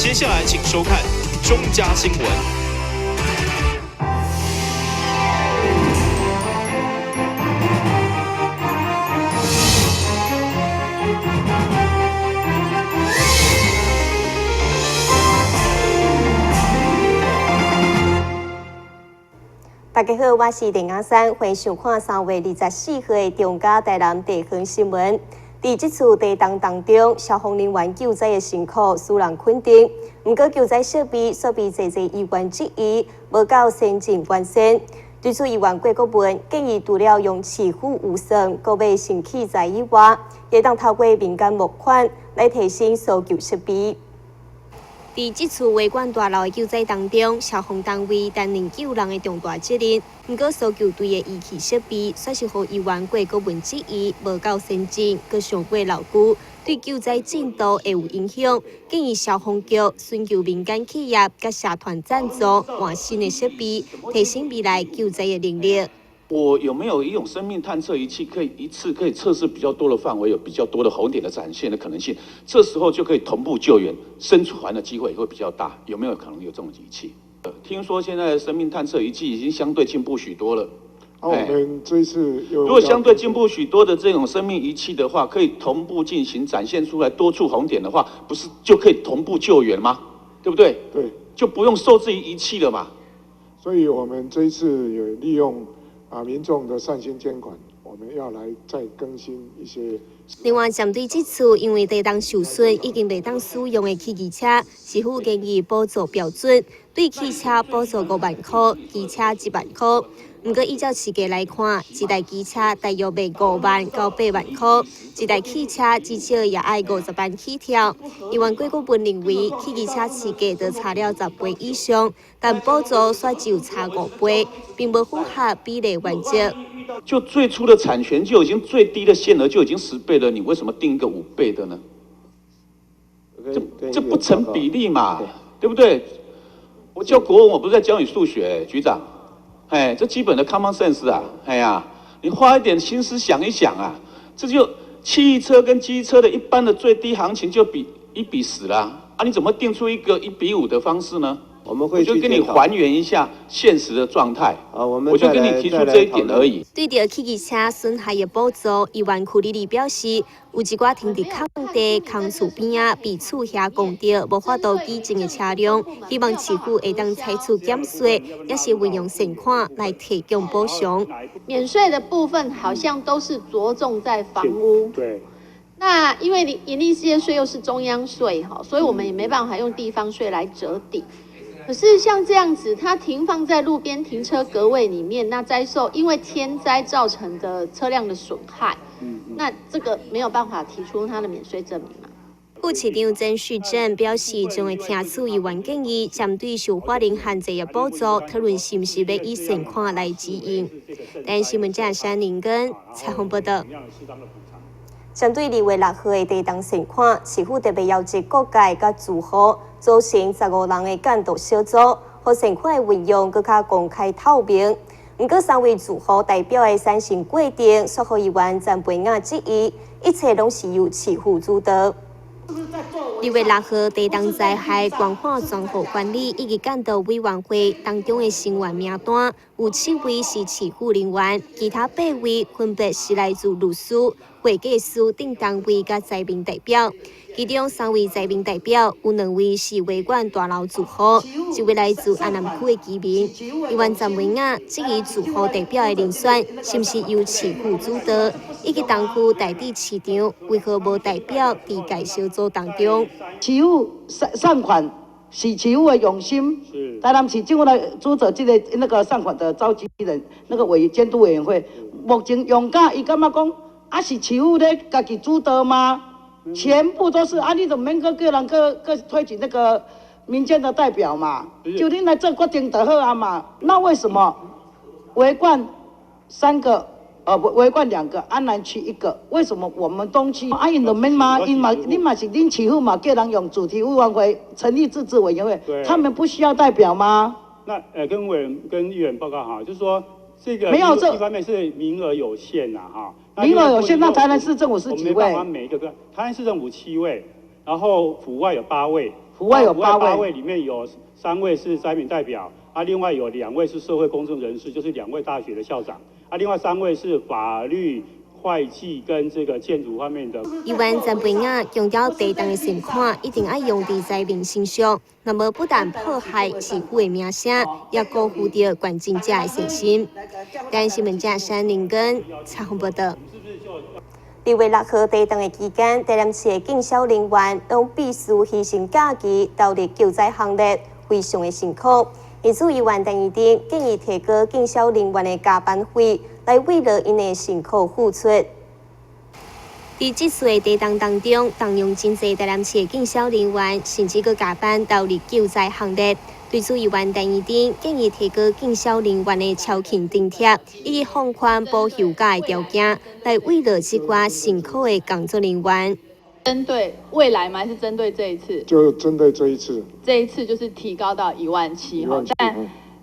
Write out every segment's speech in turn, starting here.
接下來請收看中嘉新聞。大家好，我是林雅珊，歡迎收看3月24號的中嘉台南地方新聞。佇這次地動當中，消防人員救災的辛苦，使人肯定。毋過救災設備卻被濟濟議員質疑，無夠先進完善。對此，議員郭國文建議，除了用市府預算購買新器材以外，會當透過民間募款來提升搜救設備。佇這次維冠大樓的救災當中，消防單位擔任救人的重大責任。毋過，搜救隊的儀器設備，煞是予議員郭國文質疑無夠先進，閣傷過老舊，對救災進度會有影響。建議消防局尋求民間企業佮社團贊助換新的設備，提升未來救災的能力。我有沒有一種生命探測儀器，可以一次可以測試比較多的範圍，有比較多的紅點的展現的可能性？這時候就可以同步救援，生還的機會也會比較大。有沒有可能有這種儀器？聽說現在的生命探測儀器已經相對進步許多了。那我們這次如果相對進步許多的這種生命儀器的話，可以同步進行展現出來多處紅點的話，不是就可以同步救援嗎？對不對？對，就不用受制於儀器了嘛。所以我們這一次有利用民眾的善心捐款，我們要來再更新一些。另外，針對這次因為地動受損已經袂當使用的汽機車，市府建議補助標準，對汽車補助5萬箍，機車1萬箍。毋過依照市價來看，一台機車大約賣5萬到8萬箍，一台汽車至少也愛50萬起跳。議員郭國文認為，汽機車市價都差了10倍以上，但補助卻只有差5倍，並無符合比例原則。就最初的產權就已經最低的限額就已經10倍了，你為什麼定一個5倍的呢？這不成比例嘛，對不對？我教國文，我不是在教你數學，局長。哎，這基本的 common sense 啊，哎呀，你花一點心思想一想啊，這就汽車跟機車的一般的最低行情就比1比10啦，啊，你怎麼定出一個1比5的方式呢？我們會就跟你還原一下現實的狀態。啊，我們我就跟你提出這一點而已。對著汽機車損害的補助，議員柯莉莉表示，有一寡停佇空地、空厝邊仔被厝遐攻著，無法度舉證的車輛，希望市府會當採取減稅，抑是運用善款來提供補償。免稅的部分好像都是着重在房屋。對。那因為營利事業稅又是中央稅哈，所以我們也沒辦法用地方稅來折抵。可是像這樣子，它停放在路邊停車格位裡面，那災受因為天災造成的車輛的損害，那這個沒有辦法提出它的免稅證明嘛？副市長曾旭正表示，將會聽取議員建議，針對受法令限制的補助，討論是毋是欲以善款來支應。台視新聞記者林根採訪報道。針對2月6號的地動善款，市府特別邀集各界佮住戶組成15人的監督小組，予善款的運用閣較公開透明。毋過，三位住戶代表的產生過程，煞予議員陳培雅質疑，一切攏是由市府主導。2月6號，地動災害捐款專戶管理以及監督委員會當中的成員名單，有7位是市府人員，其他8位分別是來自律師、會計師等單位佮災民代表。其中3位災民代表，有2位是維冠大樓住戶，1位來自安南區的居民。議員陳文雅質疑住戶代表的人選是毋是由市府主導，以及東區大地市場為何無代表佇該小組當中？市府善款是市府的用心，台南市政府來主導這個那個善款的召集人，那個委監督委員會，目前用甲伊感覺講，啊是市府咧家己主導嗎？全部都是啊！你就免閣叫人閣推舉那個民間的代表嘛，就恁來做決定就好啊嘛。那為什麼維冠3個，維冠2個，安南區1個？為什麼我們東區啊？𪜶就免嘛，𪜶嘛，恁嘛是恁市府嘛，叫人用主題委員會成立自治委員會，他們不需要代表嗎？那跟委員跟議員報告哈，就是說這個沒有這一方面是名額有限呐，哈。名額有限，那台南市政府是幾位？我沒辦法每一個，台南市政府7位，然後府外有8位，府外有八位，八位里面有三位是灾民代表，啊，另外有两位是社会公众人士，就是两位大学的校长，啊，另外三位是法律、會計跟這個建築方面的。議員曾培雅強調，地動的善款一定愛用佇災民身上，若無不但破壞市府的名聲，也辜負著捐贈者的信心。台新聞記者林根採訪報導。二月六號地動的期間，台南市的警消人員攏必須犧牲假期，投入救災行列，非常的辛苦。因此，議員陳怡貞建議提高警消人員的加班費，來慰勞𪜶的辛苦付出。佇這次的地動當中，動用真濟台南市的警消人員，甚至閣加班投入救災行列。對此，議員陳怡貞建議提高警消人員的超勤津貼，以及放寬補休假的條件，來慰勞這寡辛苦的工作人員。針對未來嗎？還是針對這一次？就針對這一次。這一次就是提高到1.7萬哈，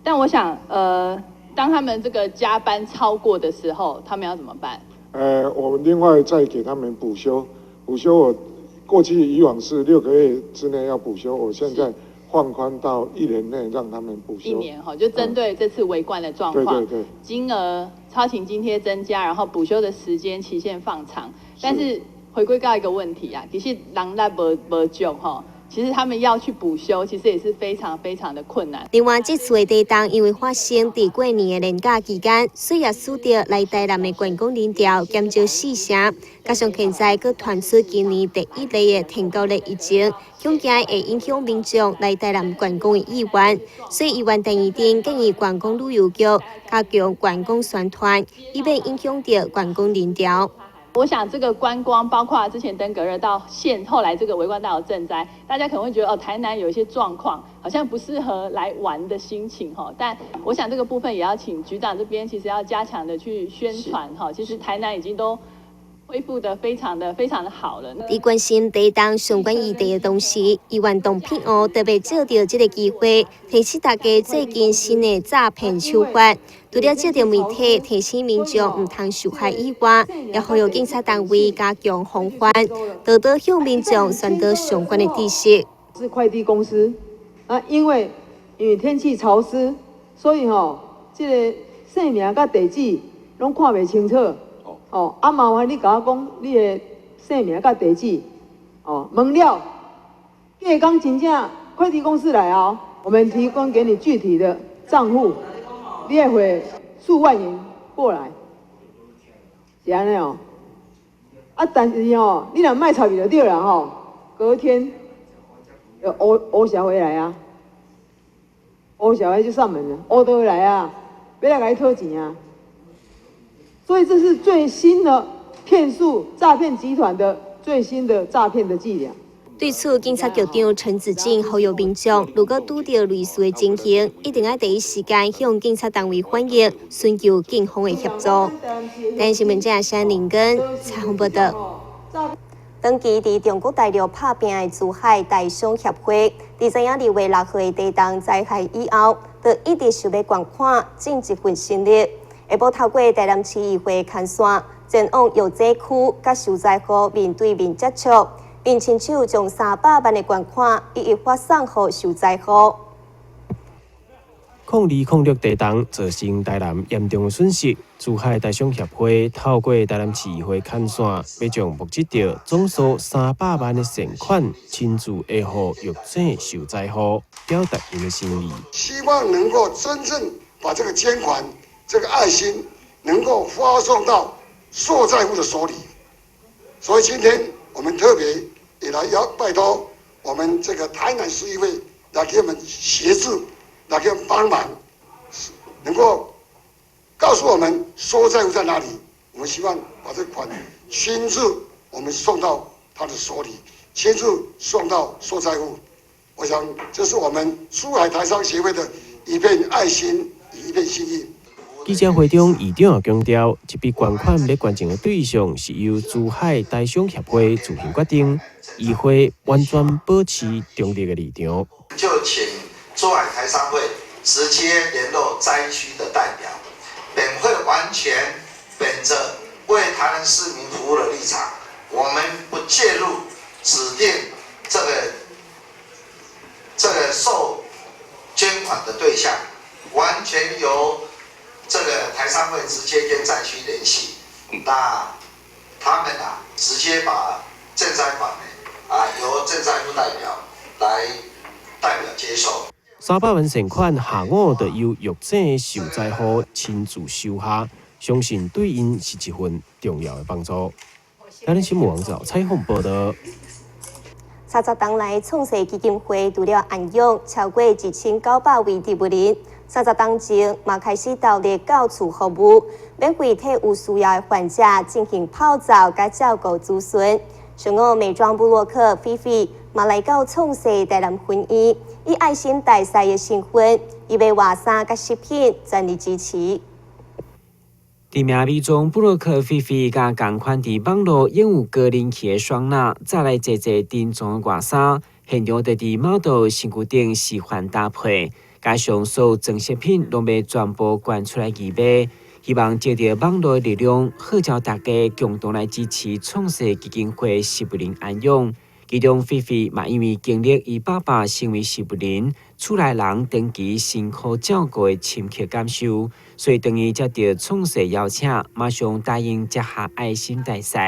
但我想，當他們這個加班超過的時候，他們要怎麼辦？我們另外再給他們補休，補休我過去以往是6個月之內要補休，我現在放寬到一年內讓他們補休。一年哈，就針對這次維冠的狀況，對對對，金額超勤津貼增加，然後補休的時間期限放長，但是回歸到一個問題啊，其實人力無足吼，其實他們要去補休，其實也是非常非常的困難。另外，這次的地動因為發生佇過年的連假期間，所以也使得來台南的觀光人潮減少四成。加上現在閣傳出今年第一例的登革熱疫情，恐驚會影響民眾來台南觀光的意願。所以，議員陳怡貞建議觀光旅遊局加強觀光宣傳，以免影響著觀光人潮。我想這個觀光，包括之前登革熱到現後來這個維冠大樓震災，大家可能會覺得哦，台南有一些狀況，好像不適合來玩的心情哈。但我想這個部分也要請局長這邊，其實要加強的去宣傳哈。其實台南已經都恢復得非常的非常的好了。佇關心地動相關議題的同時，議員董聘娥特別借著這個機會，提醒大家最近新的詐騙手法。除了借著媒體提醒民眾毋通受害以外，也呼籲警察單位加強防範，多多向民眾傳導相關的知識。是快遞公司啊，因為天氣潮濕，所以吼，這個姓名佮地址攏看袂清楚。哦，啊，麻煩你共我講你的姓名佮地址。哦，問了，隔工真正快遞公司來哦，我們提供給你具體的賬戶。你會匯數萬元過來，是按呢哦。啊，但是吼，你若莫插伊就對啦吼。隔天，就烏烏社會來啊，烏社會就上門了，烏道來啊，欲來共你討錢啊。所以這是最新的騙術詐騙集團的最新的詐騙的伎倆。對此，警察局長陳子敬呼籲民眾，如果拄著類似的情形，一定愛第一時間向警察單位反映，尋求警方的協助。台新聞記者謝林根採訪報導。長期佇中國大陸拍拚的珠海台商協會，佇知影2月6號的地動災害以後，就一直想欲捐款，盡一份心力。下晡透過台南市議會牽線，前往藥濟區佮受災戶面對面接觸。並親手將300萬的捐款一一發送予受災戶。 0206地動造成台南嚴重的損失，珠海台商協會透過台南市議會牽線，欲將募集著總數300萬的善款，親自下予藥濟受災戶，表達𪜶的心意。希望能夠真正把這個捐款、這個愛心，能夠發送到受災戶的手裡。所以今天我們特別也來要拜託我們這個台南市議會來給我們協助，來給我們幫忙，能夠告訴我們受災戶在哪裡。我們希望把這款親自我們送到他的手裡，親自送到受災戶。我想這是我們珠海台商協會的一片愛心與一片心意。記者會中，議長也強調，這筆捐款欲捐贈的對象是由珠海台商協會自行決定，議會完全保持中立的立場。就請珠海台商會直接聯絡災區的代表，本會完全本着為台南市民服務的立場，我們不介入指定這個的对象，完全由這個台商會直接跟災區聯繫，那他們啊直接把賑災款呢啊由賑災戶代表來代表接受。300萬善款下午就由玉井受災戶親自收下，相信對𪜶是一份重要的幫助。台南新聞網站採訪報導。30冬來，創世基金會除了安養超過1900位植物人，30冬前嘛開始投入到厝服務，免費替有需要的患者進行泡澡佮照顧子孫。上午美妝部落客菲菲嘛來到創世台南分院，以愛心大使的身份，伊賣外衫佮食品，全力支持。知名美妝部落客菲菲佮仝款佇網路擁有高人氣的雙娜，再來坐坐定妝外衫，現場就佇碼頭身軀頂示範搭配，加上所有裝飾品攏欲全部捐出來義賣，希望藉著網路的力量，號召大家共同來支持創世基金會植物人安養。其中菲菲嘛因為經歷伊爸爸成為植物人，厝內人長期辛苦照顧的深刻感受，所以當伊接著創世邀請，馬上答應接下愛心大使，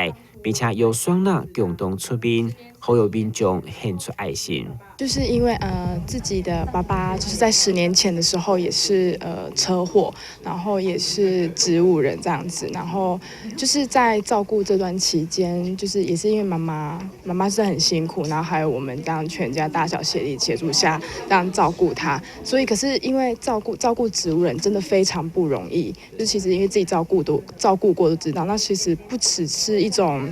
並且由雙娜共同出面，呼籲民眾獻出愛心。就是因為自己的爸爸就是在10年前的時候也是車禍，然後也是植物人這樣子，然後就是在照顧這段期間，就是也是因為媽媽，媽媽是很辛苦，然後還有我們這樣全家大小協力協助下這樣照顧他，所以可是因為照顧植物人真的非常不容易，就其實因為自己照顧都照顧過都知道，那其實不只是一種。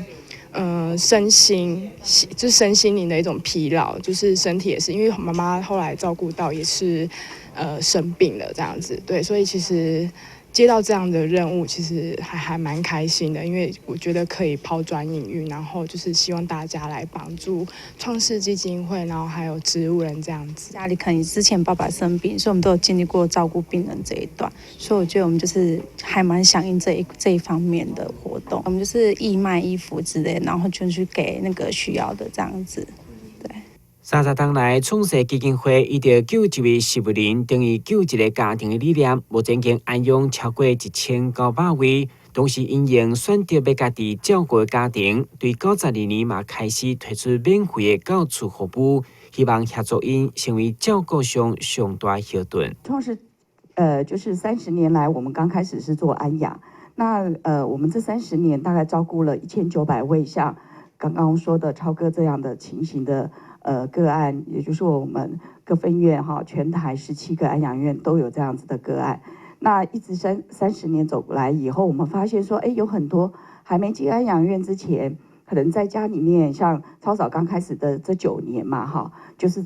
身心就是身心靈的一種疲勞，就是身體也是，因為媽媽後來照顧到也是，生病了這樣子，對，所以其實接到這樣的任務，其實還蠻開心的，因為我覺得可以拋磚引玉，然後就是希望大家來幫助創世基金會，然後還有植物人這樣子。家裡可能之前爸爸生病，所以我們都有經歷過照顧病人這一段，所以我覺得我們就是還蠻響應這一方面的活動。我們就是義賣衣服之類，然後就去給那個需要的這樣子。對。 30冬來，創世基金會依著救一位植物人，等於救一個家庭的理念，目前已經安養超過1900位。同時，𪜶用選擇欲家己照顧的家庭，對92年嘛開始推出免費的到厝服務，希望協助𪜶成為照顧上上大後盾。創世，就是30年來，我們剛開始是做安養，那我們這三十年大概照顧了1900位，像剛剛說的超哥這樣的情形的個案，也就是我們各分院哈，全台17個安養院都有這樣子的個案。那一直三十年走過來以後，我們發現說，哎，有很多還沒進安養院之前，可能在家裡面，像超嫂剛開始的這9年嘛，哈，就是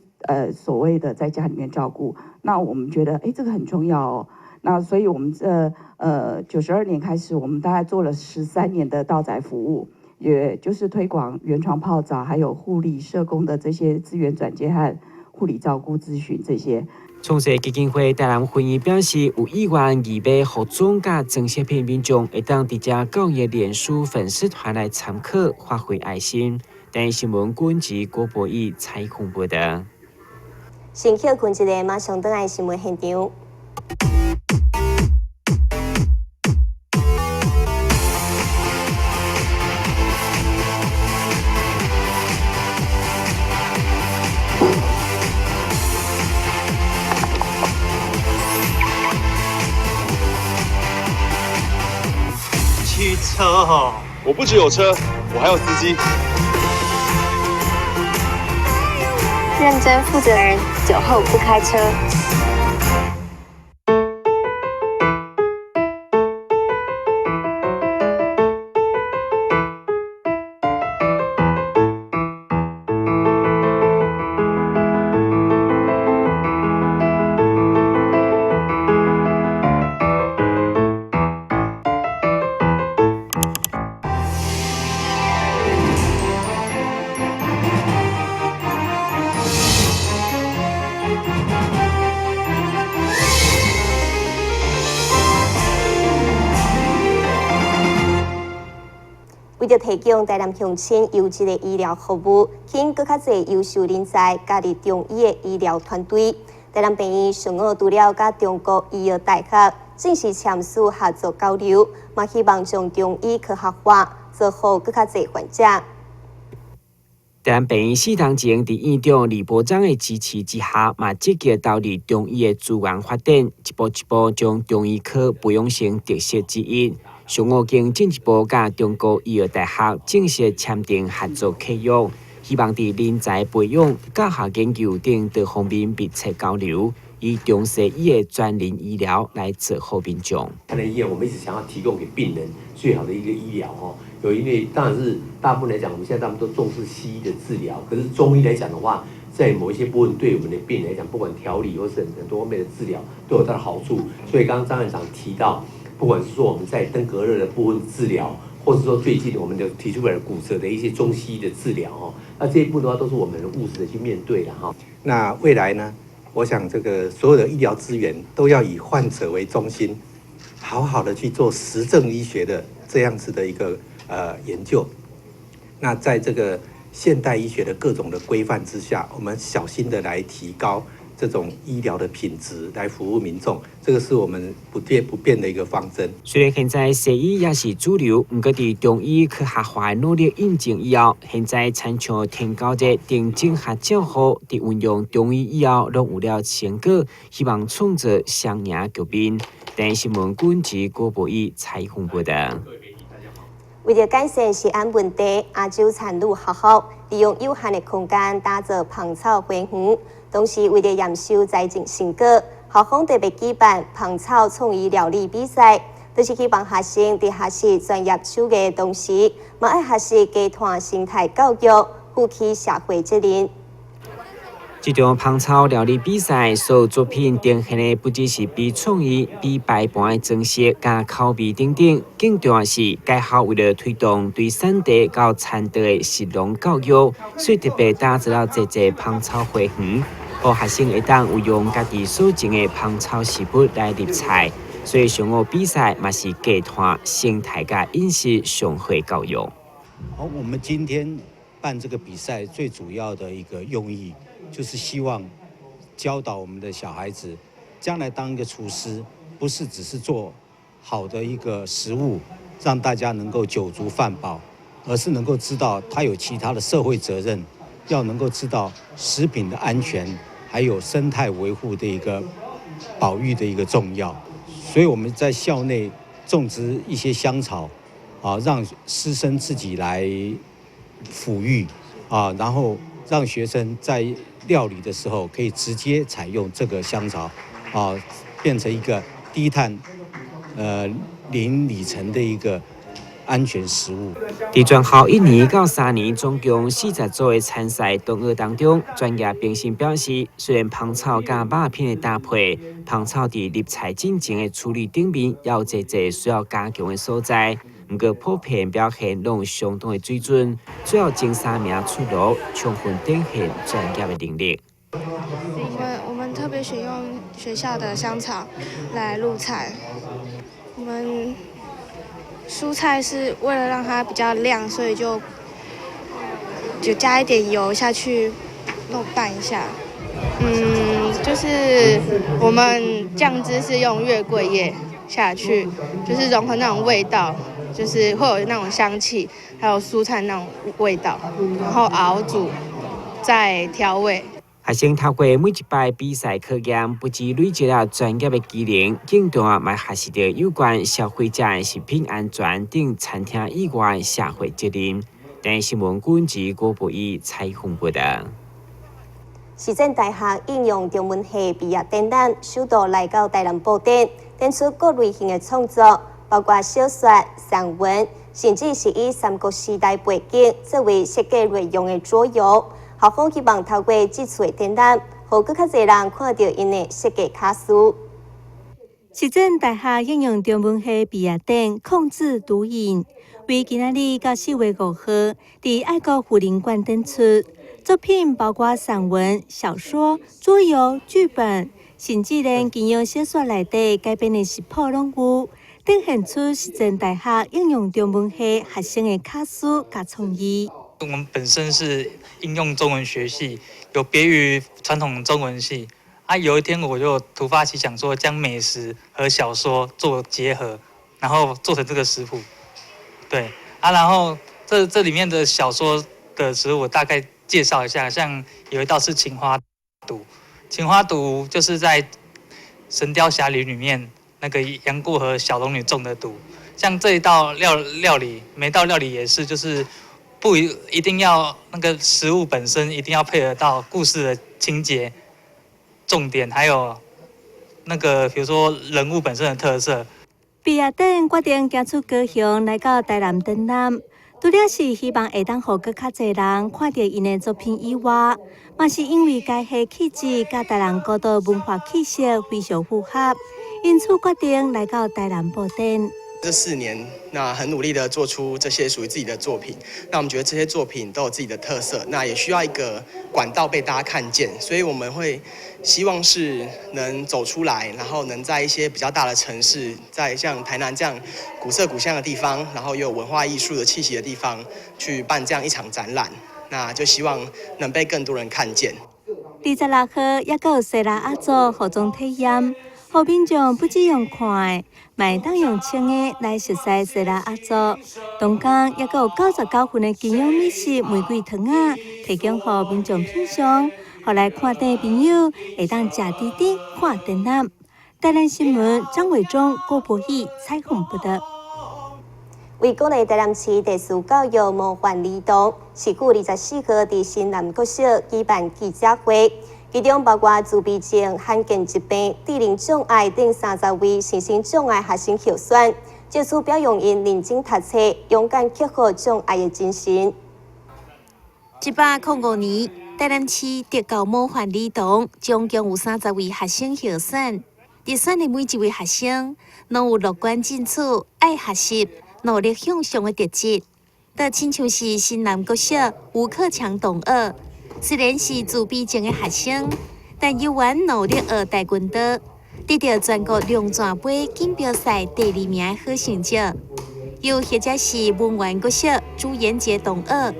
所謂的在家裡面照顧。那我們覺得，哎，這個很重要哦。那所以我們這92年開始，我們大概做了13年的到宅服務。也就是推廣原床泡澡，還有護理社工的這些資源轉介和護理照顧諮詢這些。創世基金會台南分院表示，有意願義賣服裝佮裝飾品民眾，會當直接到𪜶臉書粉絲團來參考，發揮愛心。台視新聞郭文郭博義採訪報導。先歇睏一下，馬上轉來新聞現場。汽車哦，我不只有車，我還有司機。認真負責人，酒後不開車。為著提供台南鄉親優質的醫療服務，吸引閣較濟優秀人才加入中醫的醫療團隊。台南病院上午除了佮中國醫藥大學正式簽署合作交流，嘛希望將中醫科學化，造福閣較濟患者。台南病院4冬前，佇院長李伯璋的支持之下，嘛積極投入中醫的資源發展，一步一步將中醫科培養成特色之一。上午經進一步佮中國醫藥大學正式簽訂合作契約，希望佇人才培養、教學研究等多方面密切交流，以中西醫的全人醫療來造福民眾。台南醫院我們一直想要提供給病人最好的一個醫療，吼。有因為當然是大部分來講，我們現在他們都重視西醫的治療，可是中醫來講的話，在某一些部分對我們的病人來講，不管調理或是很多方面的治療，都有它的好處。所以剛剛張院長提到，不管是說我們在登革熱的部分治療，或是說最近我們的提出來的骨折的一些中西醫的治療，哦，那這一部分的話，都是我們務實的去面對的哈。那未來呢？我想這個所有的醫療資源都要以患者為中心，好好的去做實證醫學的這樣子的一個研究。那在這個現代醫學的各種的規範之下，我們小心的來提高這種醫療的品質，來服務民眾，這個是我們不變不變的一個方針。雖然現在西醫也是主流，毋過佇中醫科學化努力引進以後，現在親像天狗節定整合照護，佇運用中醫以後，攏有了成果，希望創造雙贏局面。電視新聞軍事郭博義採訪報道。為著改善食安問題，亞洲田女學校利用有限的空間打造芳草花園，同時為著驗收栽種成果，校方特別舉辦芳草創意料理比賽，就是希望學生佇學習專業手藝的同時，嘛愛學習低碳生態教育，負起社會責任。這場芳草料理比賽，所有作品呈現的不只是比創意、比擺盤的裝飾、佮口味等等，更重要是該校為了推動對產地到餐桌的食農教育，所以特別打造了這個芳草花園，予學生會當運用家己所種的芳草食物來入菜。所以上午比賽嘛是低碳生態佮飲食相會教育。好，我們今天辦這個比賽最主要的一個用意，就是希望教導我們的小孩子，將來當一個廚師，不是只是做好的一個食物，讓大家能夠酒足飯飽，而是能夠知道他有其他的社會責任，要能夠知道食品的安全，還有生態維護的一個保育的一個重要。所以我們在校內種植一些香草，啊，讓師生自己來撫育，啊，然後讓學生在料理的時候可以直接採用這個香草，啊，變成一個低碳、零里程的一個安全食物。佇全校一年到三年，總共40組的參賽同學當中，專業評審表示，雖然芳草佮肉品的搭配，芳草佇入菜進前的處理頂面有濟濟需要加強的所在，毋過普遍表現攏有相當的水準，最後前三名出爐，充分展現專業的能力。我們特別選用學校的香草來入菜，我們蔬菜是為了讓它比較亮，所以就加一點油下去弄拌一下。就是我們醬汁是用月桂葉下去，就是融合那種味道，就是會有那種香氣，還有蔬菜那種味道，然後熬煮再調味。學生透過每一擺比賽考驗，不只累積了專業的技能，更重要嘛學習著有關消費者的食品安全等餐廳以外的社會責任。電視新聞軍事郭博義採訪報道。實踐大學應用中文系畢業展覽首度來到台南布展，展出各類型的創作，包括小說、散文，甚至是以三國時代背景作為設計內容的桌遊。校方希望透過這次的展覽，予閣較濟人看著𪜶的設計巧思。實踐大學應用中文系畢業展控制毒癮，為今仔日到4月5號，佇愛國婦人館展出。作品包括散文、小說、桌遊、劇本，甚至連金庸小說內底改編的食譜攏有，展現出實踐大學應用中文系學生的巧思佮創意。我們本身是應用中文學系，有別於傳統中文系。啊，有一天我就突發奇想，說將美食和小說做結合，然後做成這個食譜。對啊，然後這裡面的小說的食物，我大概介紹一下，像有一道是情花毒，情花毒就是在《神鵰俠侶》裡面那個楊過和小龍女中的毒。像這一道料理，每道料理也是，就是不一定要那個食物本身一定要配合到故事的情節、重點，還有那個比如說人物本身的特色。畢業典決定行出高雄，來到台南展覽，除了是希望會當予閣較濟人看著𪜶的作品以外，嘛是因為該系氣質佮台南古道文化氣息非常符合，因此決定來到台南布展。這4年，那很努力的做出這些屬於自己的作品。那我們覺得這些作品都有自己的特色，那也需要一個管道被大家看見，所以我們會希望是能走出來，然後能在一些比較大的城市，在像台南這樣古色古香的地方，然後又有文化藝術的氣息的地方，去辦這樣一場展覽。那就希望能被更多人看見。26號，猶閣有西拉阿祖服裝體驗，予民眾不只用看的，嘛會當用穿的來熟似西拉阿祖。同工猶閣有99份的精養美食玫瑰糖仔，提供予民眾品嘗，予來看展的朋友會當食甜甜看展覽。台南新聞張偉忠、郭博義採訪報導。為鼓勵台南市特殊教育模範兒童，市府24號佇新南國小舉辦記者會，其中包括自閉症、罕見疾病、智能障礙等30位身心障礙學生候選，藉此表揚𪜶認真讀冊、勇敢克服障礙的精神。105年，台南市特教模範兒童總共有30位學生候選，入選的每一位學生，攏有樂觀進取、愛學習、努力向上的特質，就親像是新南國小吳克強同學，雖然是自閉症的學生，但猶原努力學跆拳道，得著全國龍泉杯錦標賽第二名的好成績。又或者是文源國小朱延杰同學，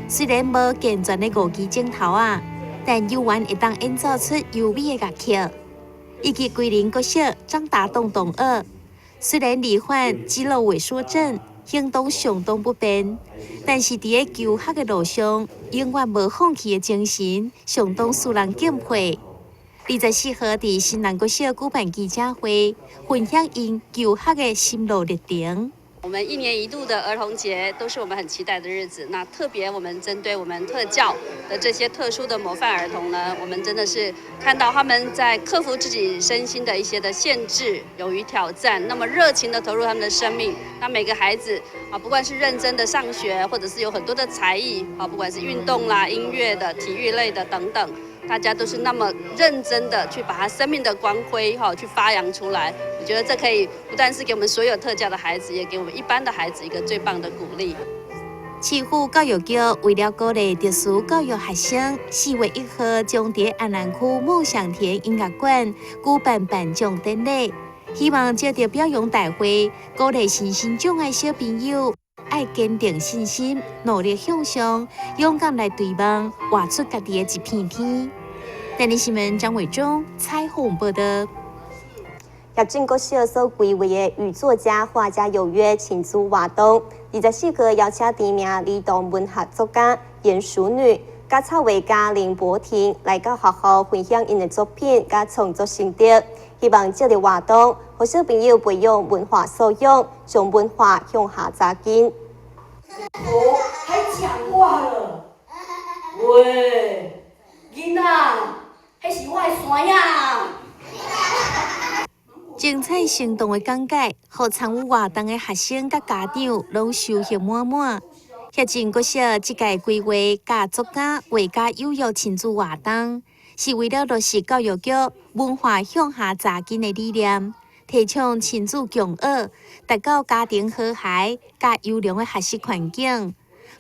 雖然無健全的五支指頭仔，但猶原會當演奏出優美的樂曲。以及歸仁國小張達棟同學，雖然罹患肌肉萎縮症，行動相當不便，但是佇咧求學的路上，永遠無放棄的精神，相當使人敬佩。24號佇新南國小舉辦記者會，分享𪜶求學的心路歷程。我們一年一度的兒童節都是我們很期待的日子。那特別我們針對我們特教的這些特殊的模範兒童呢，我們真的是看到他們在克服自己身心的一些的限制，勇於挑戰，那麼熱情的投入他們的生命。那每個孩子啊，不管是認真的上學，或者是有很多的才藝啊，不管是運動啦、音樂的、體育類的等等，大家都是那麼認真的去把他生命的光輝哈去發揚出來。我覺得這可以不但是給我們所有特教的孩子，也給我們一般的孩子一個最棒的鼓勵。市府教育局為了鼓勵特殊教育學生，4月1號將佇安南區夢想田音樂館舉辦頒獎典禮，希望藉著表揚大會，鼓勵身心障礙小朋友愛堅定信心，努力向上，勇敢來追夢，活出家己的一片天。台南新聞張偉忠採訪報導。協進國小所規劃的與作家、畫家有約親子活動，24號邀請知名兒童文學作家嚴淑女、佮插畫家林柏廷來到學校分享𪜶的作品佮創作心得，希望藉著活動，予小朋友培養文化素養，將文化向下扎根。哦，還講話了？喂，囡仔，彼是我的山仔。精彩生動的講解，予參與活動的學生佮家長攏收穫滿滿。協進國小這屆規劃佮作家、畫家有約親子活動，是為了落實教育局文化向下扎根的理念，提倡親子共學，達到家庭和諧、佮優良的學習環境，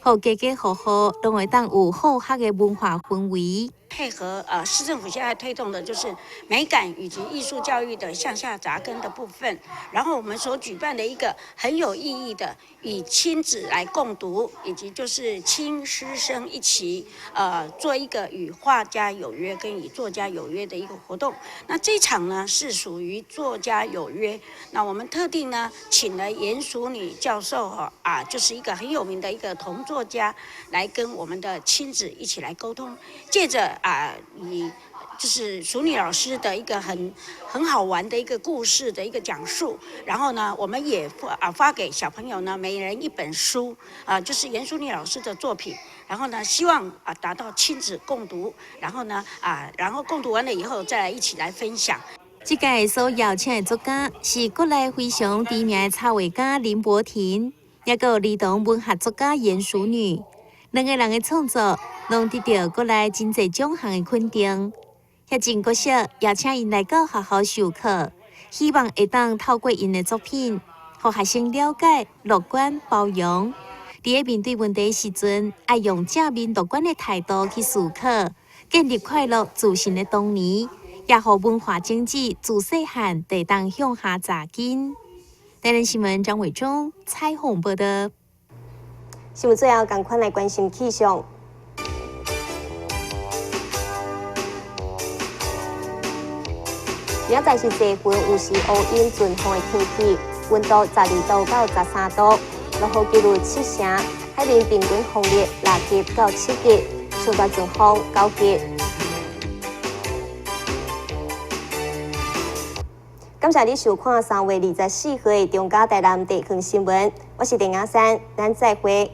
予家家戶戶攏會當有好學的文化氛圍。配合市政府現在推動的就是美感以及藝術教育的向下扎根的部分，然後我們所舉辦的一個很有意義的以親子來共讀，以及就是親師生一起做一個與畫家有約跟與作家有約的一個活動。那這場呢是屬於作家有約，那我們特定呢請了嚴淑女教授啊，就是一個很有名的一個童作家，來跟我們的親子一起來溝通，借著以就是淑女老師的一個很好玩的一個故事的一個講述，然後呢，我們也發給小朋友呢每人一本書，就是嚴淑女老師的作品，然後呢，希望達到親子共讀，然後呢然後共讀完了以後再來一起來分享。這屆所邀請的作家是國內非常知名的插畫家林柏廷，也閣有兒童文學作家嚴淑女。兩个人的創作，攏得著國內真濟獎項的肯定。協進國小邀請𪜶來到學校授課，希望會當透過𪜶的作品，予學生了解樂觀包容。佇咧面對問題的時陣，愛用正面樂觀的態度去思考，建立快樂自信的童年，也予文化種子自細漢就會當向下扎根。台南新聞張偉忠採訪報道。新聞最後，仝款來關心氣象。明仔載是濟雲，有時烏雲陣風的天氣，溫度12度到13度，落雨幾率7成，海面平均風力6級到7級，上大陣風9級。感謝你收看3月24號的中嘉台南地方新聞，我是鄭雅珊，咱再會。